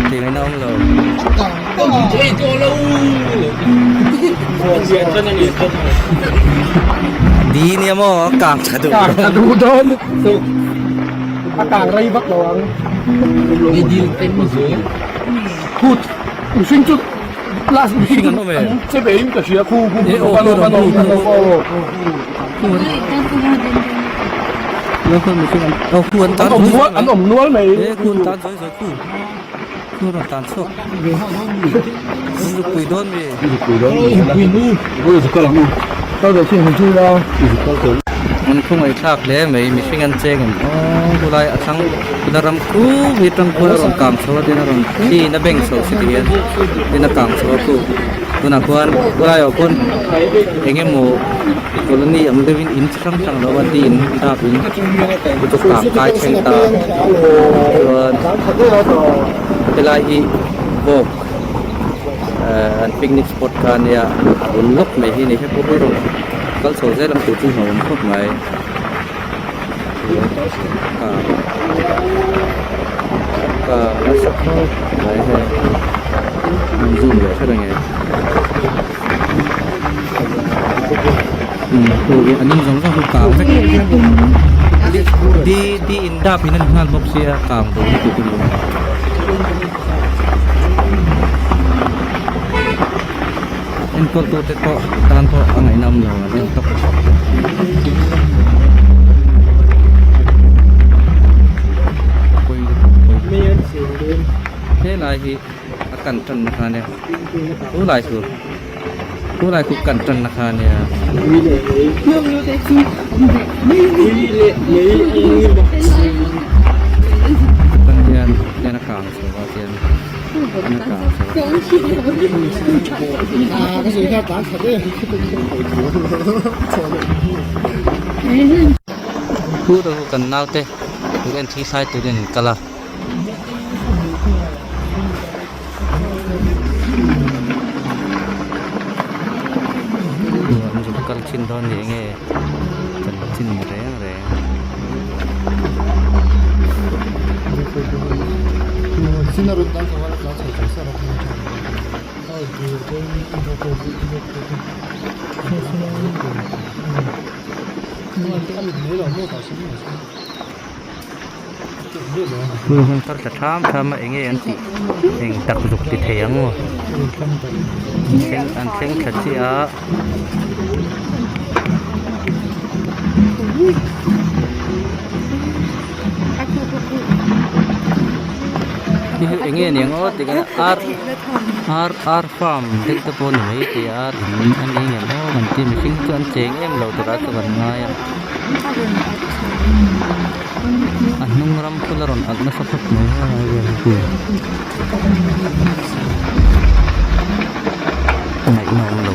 Tih ngaihna awm lo. Di nia maw a kang tha duh. Kang tha duh dawn. A kang rei vak lo ang. Khut mihring chu last mihring an awm em? Che ve in ka hria khu khu khu an awm an awm an awm aw. Khu an tan an awm nual mai. Khu an tan zawi zawi khu. Khu rawn tan chhuak. An zuk pui dawn mi. Pui nu. Kal ve chin hun chu la. An khawngaihthlak hle mai mihring an cheng em aw khulai a thlang la ram khup hi tang khuan a rawn kang chho a tin a rawn thliin a beng chho si ti hian tin a kang chho a khu tunah khuan khulai ah khuan eng emaw colony ang deuhin in chi hrang hrang lo a tin dap in chu kang kai thleng ta chuan helai hi vawk eh an picnic spot kha a nia a bul lawk mai hi a ni hep pawh hi rawh. Kal chho zel ang tih chu hlauhawm khawp mai ka nasa khawp mai hei an zoom leh hret ange a hnung zawng zawng chu kang vek di di in dap in a ni nghal bawk sia kang duh lutuk a ni. Enkawl tute pawh tan pawh a ngaihnawm lo a reng tawp. Helai hi a kan tan na kha nia chu lai chu chu lai chu kan tan na kha nia. Tan hian hian a kang chho a tian. Khu te khu kan naute tih en thi sai turin an kal a. An zuk kal thin dawn ni enge chanchin reng reng. Hmun thar tha tham tham a enge an tih eng tak zuk ti thei ang aw an thleng thla chiah a. Hei hi enge niang aw ti khan ar ar ar farm deuh te pawh a ni mai thei a ar in a ni ngem aw kan ti mihring chu an cheng em lo turah chuan kan ngai a a hnung ram phul a rawn alh nasa khawp mai a helai vel hi chu. Ngaihna awm lo.